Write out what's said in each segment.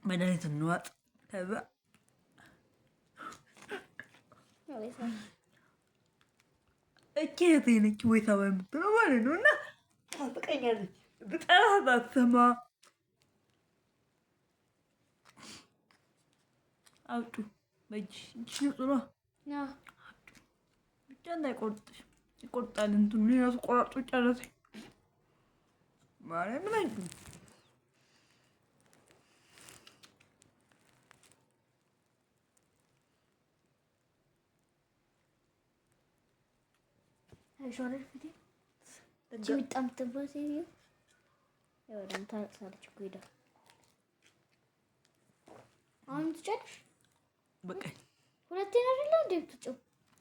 መድኃኒት እንዋጥ። ከዛ እቺ እህቴ ነች ወይ ሳባ የምትለው ማለት ነው። እና ታስቀኛለች። ብጠራት አትሰማ። አውጩ በእጅሽ እጅሽ ንጹህ ነው። ብቻ እንዳይቆርጥሽ ይቆርጣል። እንትኑ እራሱ ቆራርጦ ጨረሰኝ። ማርያምን አጩ ታለቅሳለች እኮ ሄዳ። አሁን ትጨርሽ በቃ ሁለቴን አይደለ እንዴ የምትጨው?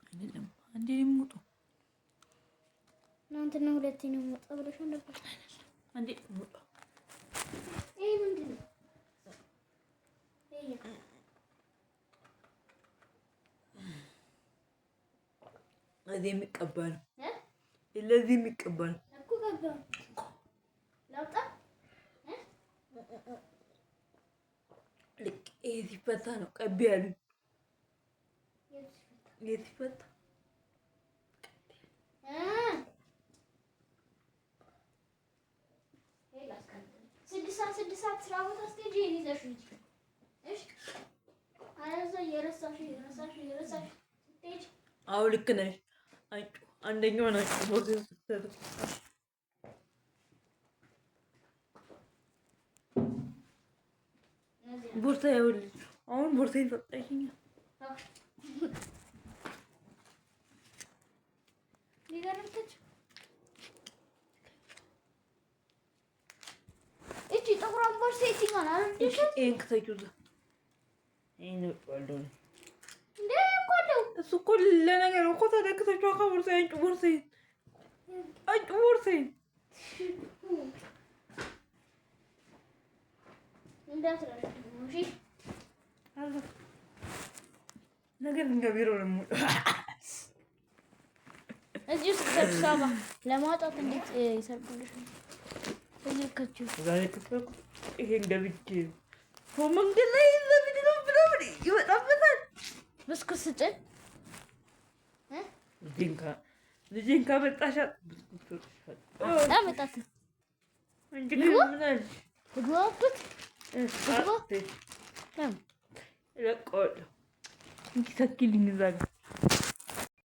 አይደለም አንዴ ነው የምወጣው። እናንተና ሁለቴ ነው የምወጣው ብለሽ ነበር። አንዴ ነው የምወጣው። ይሄ ምንድን ነው? ለዚህ የሚቀባ ነው። ለዚህ የሚቀባ ነው እኮ ገባ። ላውጣ። ልክ ይሄ ሲፈታ ነው ቀቢ ያሉኝ። ይሄ ሲፈታ 6 ሰዓት 6 ሰዓት ስራ ቦታ ስትሄጂ ይሄን ይዘሽ ሂጂ። እሺ፣ አለዚያ እየረሳሽ እየረሳሽ እየረሳሽ ስትሄጂ። አዎ ልክ ነሽ። አንደኛው ናቸው። ቦርሳ ይኸውልሽ፣ አሁን ቦርሳዬን ሰጠሽኝ። እቺ ጥቁሯን ቦርሳ የትኛውን ይሄን ክተኪው እዛ። ይሄን እወጣዋለሁ እንዴ እኮ አለው። እሱ እኮ ለነገር እኮ ታዲያ ክተኪው ከቦርሳዬ አንጪው፣ ቦርሳዬን አንጪው፣ ቦርሳዬን እንዳትረሺ። እሺ ነገር እንደ ቢሮ ነው የምውለው። እዚህ ውስጥ አዲስ አበባ ለማውጣት እንዴት ይሰርቁልሽ? እዚህ ከችው ዛሬ ከፈኩ ይሄን ገብቼ መንገድ ላይ ለምንድን ነው ምናምን ይወጣበታል። ብስኩት ስጭን። ልጄን ካመጣሻት ብስኩት አመጣት። እንጂ ምን አልሽ? ግባበት እለቀዋለሁ። እንኪ ተኪልኝ እዛ ጋር።